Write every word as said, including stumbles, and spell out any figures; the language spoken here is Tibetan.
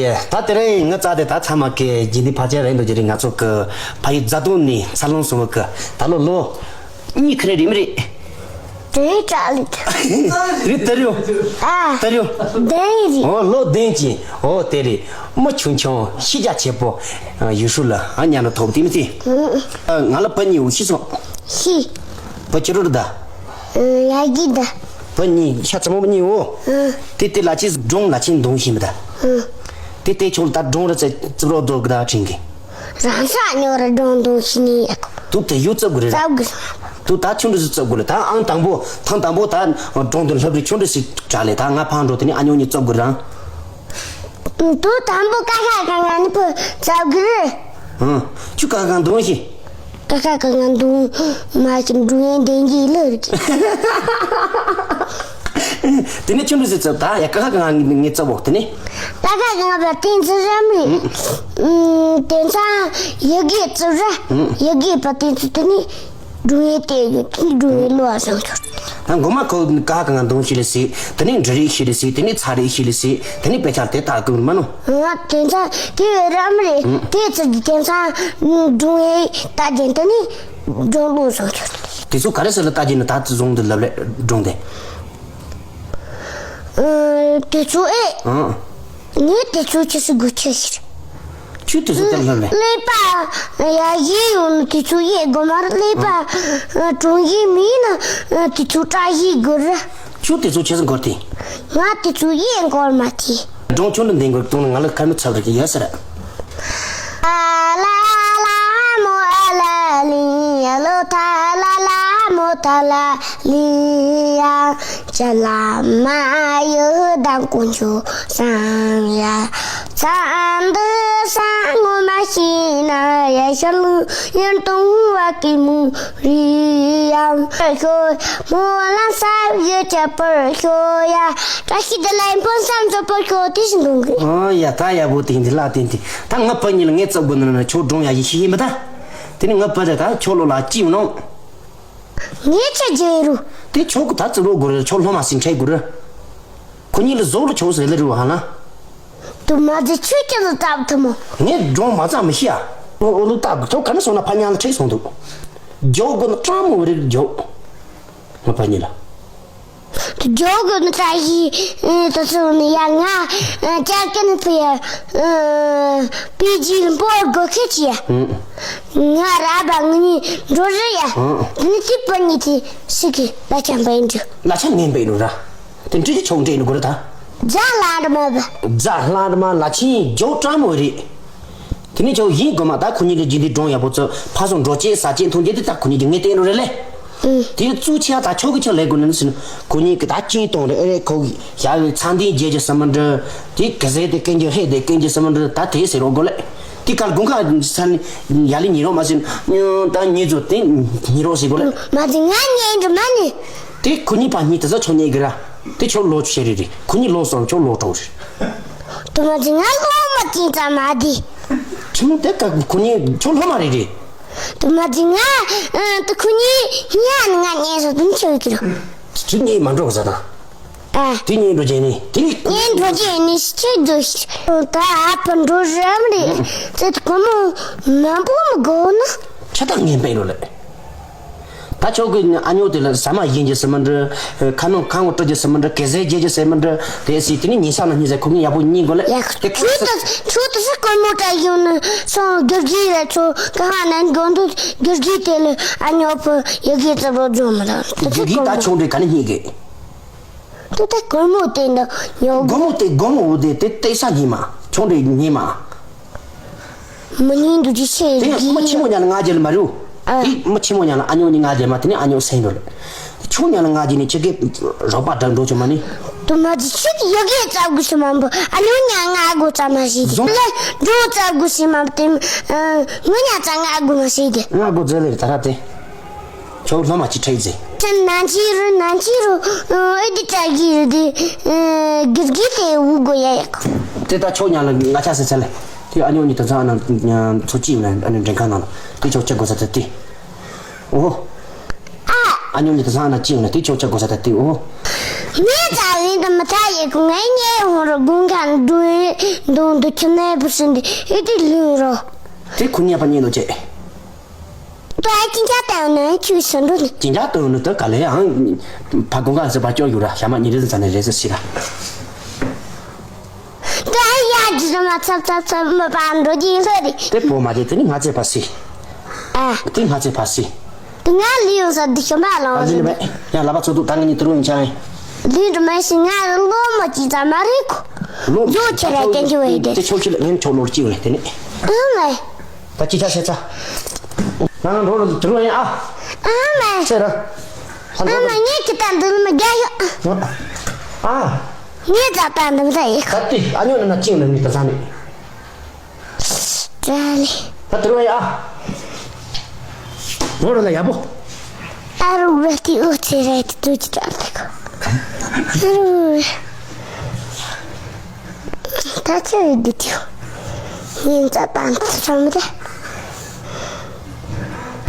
ད་དེ་རིང་ངའི་རྩ་དེ་ད་ཚང་མ་གི་རྗེས་འདི་ཕལ་ཆེར་རེད་འདུག་རྗེས་རིང་ང་ཚོ་གི་ཕ་ཡུལ་རྫ་སྟོད་ནས་འཚར་ལོངས་སོང་བ་གི་ད་ལོ་ལོ་གཉིས་ཁ་རེ་རེད་མི་རེད། དེ་ཏྲ་ལི། རེད་ད་རེད། ཨ། ད་རེད། བདེན་རེད། ཨོ་ལོ་བདེན་ཅི། ཨོ་དེ་རེད། མི་ཆུང་ཆུང་ཤེས་རྒྱ་ཆེ་པོ། ཡུལ་ཤུལ་ལ་ཨ་ཉ་ནུ་ཐོབ་དེ་མི་ཚེ། ང་ལ་བུ་གཉིས་འོ་ཤི་སོང་། ཤི། བུ་ཅི་རུ་རུ་ད། ཡ་གི་ད། བུ་གཉིས་ཤ་ཚ་མོ་གཉིས་འོ། དེ་དེ་ལ་ཅི་སྒྲུང་ལ་ཅི་འདོང་ཤི་མི་ད། དེ་དེ་ཆུང་ད་སྒྲུང་ར་ཚེ་ཙི་རོ་རྡོ་གི་ད་ཁྲིན་གི། རང་ས་ཉོ་ར་སྒྲུང་འདོང་ཤི་ནི་ཡ་གོ། དུ་དེ་ཡུ་ཙབ་གི་རེད། ཙབ་གི། དུ་ད་ཆུང་འདྲ་ཟི་ཙབ་གི་རེད། ད་ཨང་དང་པོ་ཐང་དང་པོ་ད་སྒྲུང་དུ་ལྷབ་རི་ཆུང་འདྲ་ཟི་དྲ་ལེ། ད་ང་ཕང་འགྲོ་དེ་ནི་ཨ་ཉོ་གཉིས་ཙབ་གི་རང་། དུ་དང་པོ་ཀ་ཁ་ག་ང་ནི་ཕུ་ཙབ་གི་རེད། ཨང་། ཆུ་གང་གང་འདོང་ཤི། ཀ་ཁ་ག་ང་འདོང་མ་ཤི་འགྲུ་ཡན་དེན་གྱི་ལ་རིག་དེ་ནས་ཆུང་འདྲ་ཟི་ཙབ་ད་ཡ་ཀ་ཁ་ག་ང་ངི་ཙབ་འོ་དེ་ནས། ཀ་ཁ་ག་ང་བ་བསྟན་ཚུལ་རམ་རེད། དེ་ཚང་ཡ་གི་ཙབ་ར་ཡ་གི་བ་བསྟན་ཚུལ་དེ་ནས་འགྲུ་ཡན་དེ་ཡོད་དེ་འགྲུ་ཡན་ལོ་བ་སང་ཆོར། ད་མགོ་མ་ཁོ་ཀ་ཁ་ག་ང་འདོང་ཤི་ལ་སི་དེ་ནས་འབྲི་རིག་ཤི་ལ་སི་དེ་ནས་ཚ་རིག་ཤི་ལ་སི་དེ་ནས་དཔེ་ཆ་དེ་ད་ཀུན་མ་ནོ། ང་དེ་ཚང་དེ་རམ་རེད། དེ་ཚང་དེ་ཚང་འགྲུ་ཡན་ད་དེ་དེ་ནས། སྒྲུང་ལོ་བཟང་ཆོག་དེ་ཚོ་ག་རེ་ཟེར་ལ་ལྟ་རྒྱུ་ནི་ད་ཚོ་བཟུང་དུ་ལབ་རེད་སྒྲུང་དེ། ཨ། དེ་ཚོ་ཨེ། ཨང་། ངས་དེ་ཚོ་ཁྱེད་སུ་དགོས་ཆེ་ཞིག་ཁྱོད་དེ་ཚོ་ལྟར་ལབ་རེད། ཀླད་པ་ཡ་ཡི་ཡོང་ནི་དེ་ཚོ་ཡེ་དགོས་མ་རེད། ཀླད་པ་གྲོང་ཡི་མིན་ན་དེ་ཚོ་བཀྲ་ཡི་དགོས་རེད། ཁྱོད་དེ་ཚོ་ཁྱེད་སུ་དགོས་ཏེ། ང་དེ་ཚོ་ཡེ་དགོས་མ་དེ། སྒྲུང་ཆུང་དུ་འདེང་དགོས་གཏོང་ནི་ང་ལ་ཁ་མི་ཚབ་རེ་ཡོད་ས་རེད། ཨ་ལ་ལ་མོ་ཨ་ལ་ལི་ཡ་ལོ་ཐ་ལ་ལ་མོ་ཐ་ལ་ལི་ཡ་ཅ་ལ་མ་ཡོ་དང་ཀུན་ཆུ་སང་ཡ་ཚ་འདི་སང་ངོ་མ་ཤི་ན་ཡ་ཤ་ལུ་ཡན་ཏུང་བ་ཀི་མུ་རི་ཡང་ཤོ་མོ་ལ་ས་ཡོ་ཅ་པར་ཤོ་ཡ་བཀྲ་ཤིས་བདེ་ལེགས་ཕུན་སུམ་ཚོགས་པར་ཤོག་དེ་བཞིན་འདུག་གི། ཨོ་ཡ་ད་ཡག་པོ་དེ་འདི་ལ་བརྟེན་ཏེ་ད་ང་ཕ་གཉིས་ལ་ངས་བཙབ་དགོས་ན་ན་ཁྱོད་སྒྲུང་ཡག་ཡིན་ཤེས་ཡིན་པ་ད། དེ་ནི་ང་ཕ་ད་ད་ཁྱོད་ལོ་ལ་ཅི་ཡོང་ནོ། ངས་ཆ་རྒྱལ་རུ། དེ་ཁྱོད་ཀྱི་ད་བཙབ་རོགས་དགོས་རེད། ཁྱོད་སློབ་མ་སིང་ཁྲལ་དགོས་རེད། ཁོ་གཉིས་ལ་བཟོ་ལ་ཁྱོད་ཟེར་ལེ་རུ་ཧ་ལ། དུ་མ་ཟི་ཆུ་ཁྱེད་ལ་བཙབ་ཐུབ་མོ། ངས་སྒྲུང་མ་བཙབ་མི་ཤེས་ཨ། ཨོ་ཨོ་ལུ་བཏབ་ཁྱོད་ག་ནས་སོང་ན་ཕ་ཉང་ལ་ཁྲིད་སོང་འདུག་རྒྱོག་དགོས་ན་སྤྲང་མོ་རིགས་རྒྱོག་ང་ཕ་གཉིས་ལ། དུ་ཇོ་གུ་ནི་ཀྲ་ཡི་དུ་སུ་ནི་ཡ་ང་ཅག་ཀན་ཕི་ཡ་པི་ཇི་འབོར་གོ་ཁེ་ཆི་ཡ་ང་ར་བ་ངི་འགྲོ་རི་ཡ་དུ་ནི་ཅི་པ་ཉི་ཏི་སི་ཀི་ལ་ཆམ་པ་ཡིན་འགྲོ། ལ་ཆ་ངན་པ་ཡིན་ར། དེ་འདྲི་ཆོག་འདྲི་ཡིན་དགོས་ར་ད། རྫ་ལ་འདྲ་མ་བ། རྫ་ལ་འདྲ་མ་ལ་ཆིན་ཇོ་ཀྲ་མོ་རེད། དེ་ནས་ཁྱོད་ཡིན་དགོས་མ་ད་ཁོ་གཉིས་ལས་རྒྱུན་དུ་སྒྲུང་ཡག་པོ་ཚོ་ཕ་སོང་འགྲོ་ཅེས་ཟ་ཅེས་མཐོང་རྒྱུ་དེ་ད་ཁོ་གཉིས་ཀྱི་ངས་བལྟས་ནོ་རེད་ལེ། དེ་གཙུག་ཆེ་ད་ཁྱོད་ཀྱི་ཁྱོད་ལས་དགོས་ནི་ཟིན། ཁོ་གཉིས་ཀྱི་ད་ཅིང་གཏོང་རེ་ཨེ་རེད་ཁོ་གི་ཡ་བའི་ཚང་དེ་རྒྱལ་གྱི་སམ་མ་འདྲ། དེ་ག་ཟེ་དེ་ཀན་གྱི་ཧེ་དེ་ཀན་གྱི་སམ་མ་འདྲ་ད་དེ་ཟེར་རོ་དགོས་ལེ། དེ་གར་དགོན་ཁ་ས་ནི་ཡ་ལི་ཉི་རོ་མ་ཟིན། ད་ཉི་ཚོ་དེ་ཉི་རོ་ཟེར་དགོས་ལེ། མ་ཟིན་ང་ཉན་འགྲོ་མ་ནི། དེ་ཁོ་གཉིས་པ་གཉིས་དེ་ཚོ་ཆོ་ཉེ་གི་ར། དེ་ཁྱོད་ལོ་ཆེ་རེ་རེད། ཁོ་གཉིས་ལོ་སོང་ཁྱོད་ལོ་གྲོགས་རེད། དུ་མ་ཅི་ང་ལོ་མ་ཅི་ཙམ་མ་དེ། ཁྱོད་དེ་ཀ་ཁོ་གཉིས་ཁྱོད་ལོ་མ་རེ་རེད། དུ་མ་ཅི་ང་དུ་ཁོ་གཉིས་ཉ་ནི་ང་ཉན་སོ་དུ་ཆེ་གི་ར། ཁྱོད་གཉིས་མ་འགྲོ་གི་ཟ་དང་། ཨ། དེ་གཉིས་འགྲོ་རྒྱུ་ནི་དེ་ནི། ངས་འགྲོ་རྒྱུ་ནི་ཆེ་འགྲོ་ཤི། ད་ཨ་ཕ་འགྲོ་རམ་རེད། ཙེ་དུ་ཁོ་མོ་མ་པོ་མི་དགོ་ན། ཆ་ད་ངན་པས་རོ་ལེ། ད་ཆོག་གི་ཨ་ཉོ་དེ་ལ་ཟ་མ་ཡིན་གྱི་སེ་མ་འདྲ། ཁ་ནང་ཁང་བ་སྤྲོད་ཀྱི་སེ་མ་འདྲ། གེ་ཟེ་རྒྱལ་གྱི་སེ་མ་འདྲ། དེ་སི་དེ་ནི་ཉིན་ས་ན་ཉིན་ཟེ་ཁོ་གཉིས་ཡག་པོ་གཉིས་དགོས་ལེ། ཡ་དེ་ཁོ་ཆུ་དུ་ཆུ་དུ་སི་ཀོན་མོ་ཏྲ་ཡོང་ནི་སོང་གེར་གི་ལ་ཆོ་ག་ཧ་ན་གོན་དུ་གེར་གི་དེ་ལ་ཨ་ཉོ་ཕུ་ཡ་གི་ཙེ་རོ་ཇོ་མ་ལ། དེ་གེར་གི་ད་ཆུང་འདྲེ་ག་ནི་གཉིས་གི། དེ་ད་གོར་མོ་དེ་འདྲ་ཉོ། སྒོར་མོ་དེ་སྒོར་མོ་འོ་དེ་དེ་སྟེར་ས་ཉིན་མ་ཆུང་འདྲེ་ཉིན་མ། མི་ཉིན་དུ་ཅི་ཤེས་དེ་ཡང་མི་ཆེན་མོ་ཉག་ལ་ང་རྒྱལ་མ་རུ། ཨ། དེ་མི་ཆེན་མོ་ཉག་ལ་ཨ་ཉོ་ནི་ང་རྒྱལ་མ་དེ་ནི་ཨ་ཉོ་སེང་འགྲོ་ལ། ཆུང་ཉག་ལ་ང་རྒྱལ་ནི་ཁྱི་གེ་རོགས་པ་འདྲ་འགྲོ་ཆུ་མ་ནི། དུ་མ་ཅི་ཆུ་གི་ཡོ་གེ་ཙབ་གུ་སི་མ་འབུ་ཨ་ཉོ་ཉག་ང་གུ་ཙབ་མ་ཤེས་དེ་ལ་འགྲོ་ཙབ་གུ་སི་མ་དེ་ངུ་ཉག་ཙ་ང་གུ་མ་ཤེས་དེ། ང་གུ་ཙེ་ལེ་ད་ར་དེ། ཁྱོད་སློབ་མ་ཅིག་ཁྲིད་ཟེར། ཁྱེད་ནང་ཆི་རུ་ནང་ཆི་རུ་ཨེ་འདི་བཀྲ་གི་རུ་དེ་གིར་གི་དེ་འུ་གོ་ཡ་ཡག་དེ་ད་ཁྱོད་ཉག་ལ་ང་ཆ་ཟེར་ཚ་ལེ། དེ་ཨ་ཉོ་གཉིས་དེ་ཚོ་ཨ་ན་ཚོ་ཅི་ཡོད་ན་ཨ་ནི་མགྲིན་ཁང་ནང་ལ་དེ་ཁྱོད་ཆ་དགོས་ས་ད་དེ། ཨོ། ཨ་ཉོ་གཉིས་དེ་ཚོ་ཨ་ན་ཅི་ཡོད་ན་དེ་ཁྱོད་ཆ་དགོས་ས་ད་དེ་ཨོ། ངས་ཙ་བི། འདི་མི་ཐ་ཡི་གུ་ངའི་ཉེ་ཧོང་རུ་དགུན་ཁ་འདུ་འདུ་འདུ་ཁྱི་ནས་བུ་སྲིན་འདི་ཨི་ཏི་ལུས་རོ། དེ་ཁུ་ཉེ་པ་ཉེ་ལོ་ཅེ། ཏོ་ཨ་ཅི་འཇག་ཏང་ནས་ཁྱི་སྲིན་འགྲོ་ནི། ཅི་འཇག་ཏང་ནི་ཏོ་ག་ལེ་ཡང་། ཕ་གུང་ཁ་ཟི་པ་ཅོ་ཡུ་ར་ཞྭ་མ་ཉི་རེ་ཟི་ཚ་ནས་རེ་ཟི་ཤི་ར། ཏོ་ཨ་ཡ་ཇི་ར་མ་ཚབ་ཚབ་ཚབ་མི་པ་འགྲོ་གི་ལྷོད་རེ། དེ་པོ་མ་དེ་དེ་ནི་ང་ཚེ་པ་སི། ཨ། དེ་ང་ཚེ་པ་སི། ང་ལུས་ཡོང་ས་འདི་ཤོམ་པ་ལོང་ཨ་ལུས་ནི་མེད། ཡང་ལ་པ་ཚོ་དུ་ད་ང་ཉི་དུ་རུ་ཡིན་ཆང་། ལུས་འགྲོ་མ་ཤི་ང་ལོ་མ་ཅི་ཙམ་མ་རེད་ཁོ། ལོ་ཇོ་ཁྱེད་ར་ཅན་ཅི་བས་དེ། དེ་ཆོ་ཁྱི་ལ་ངན་ཆོ་ལོར་ཅི་བས་དེ་ནི། ཨ་མེ། ད་ཅི་ཆ་ཤེ་ཚ། ང་ང་འགྲོ་རུ་དུ་རུ་ཡིན་ཨ། ཨ་མེ། ཚེ་ར། ཨ་མེ་ངས་ཁྱི་ད་འདི་མི་རྒྱ་ཡོ། ཨ། ངས་ད་ད་འདི་མི་ད་ཡིག་ད་ཏི་ཨ་ཉོ་ནི་ན་ཅིང་ལ་མི་ད་ཚ་ནི། ཙ་ལེ། ད་དུར་བ་ཡ། ནོར་ལ་ཡ་པོ། ཨ་རུ་བ་ཏི་ཨུ་ཚེ་རེ་ཏི་ཏུ་ཅི་ཏྲ་ཏི་ཁོ། ཨ་རུ། ད་ཆ་ཡི་དུ་ཏི་ཁོ། ཡིན་ཙ་པན་ཏི་ཚོམ་རེ།